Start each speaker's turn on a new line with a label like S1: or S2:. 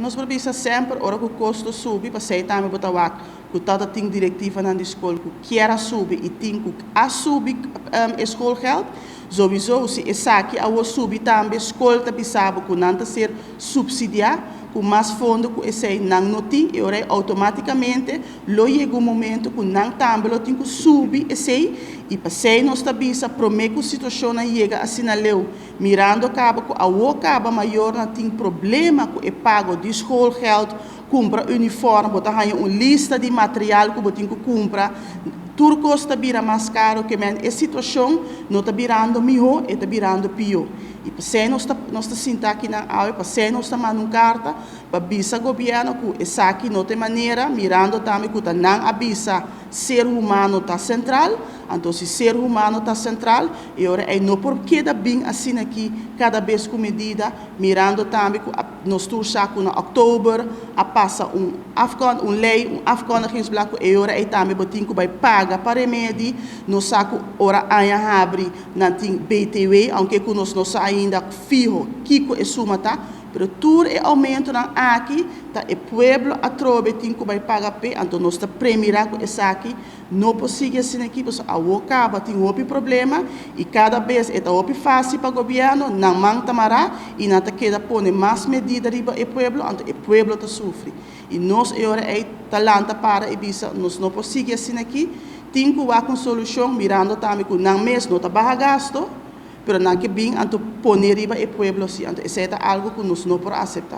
S1: Nos por bisa semper ora ku kosto subi, p'esei tambe bo ta wak ku tata tin direktivanan di skol ku kier a subi i tin ku a subi e schoolgeld. Sowieso si esaki awor subi tambe, skol ta bisa bo ku nan ta ser supsidiá ku mas fondo ku esei nan no tin i ora outomátikamente lo yega un momento ku nan tambe lo tin ku subi esei. I p'esei nos ta bisa promé ku situashonnan yega asina leu, mirando kaba ku awor kaba mayornan tin problema ku e pago di schoolgeld, kumpra uniform, bo ta haña un lista di material ku bo tin ku kumpra, tur kos ta bira mas karo, ke men e situashon no ta birando mihó, e ta birando pió. I p'esei nos ta sinta akinan awe, p'esei nos ta manda un karta pa bisa gobièrnu ku esaki no ta e manera, mirando tambe ku ta nan a bisa ser humano ta sentral. Anto si ser humano ta sentral, e ora ei no por keda bin asina aki kada bes ku medida, mirando tambe ku nos tur sa ku na òktober a pasa un lei, un afkondigingsblad, ku e ora ei tambe bo tin ku bai paga pa remedi. Nos sa ku ora aña habri nan tin BTW, aunke ku nos no sa ainda fiho kiko e suma ta, pero tur e oumentonan aki ta e pueblo atrobe tin ku bai paga p'e. Anto nos ta premirá ku esaki no por sigui asina aki, pasobra awor kaba tin hopi problema i kada bes e ta hopi fásil pa gobièrnu, nan man ta mará i nan ta keda pone mas medida riba e pueblo, anto e pueblo ta sufri. I nos e ora ei ta lanta para i bisa nos no por sigui asina aki, tin ku wak un solushon, mirando tambe ku nan mes no ta baha gasto, pero nan ke bin anto pone riba e pueblo si. Anto esei ta algu ku nos no por aseptá.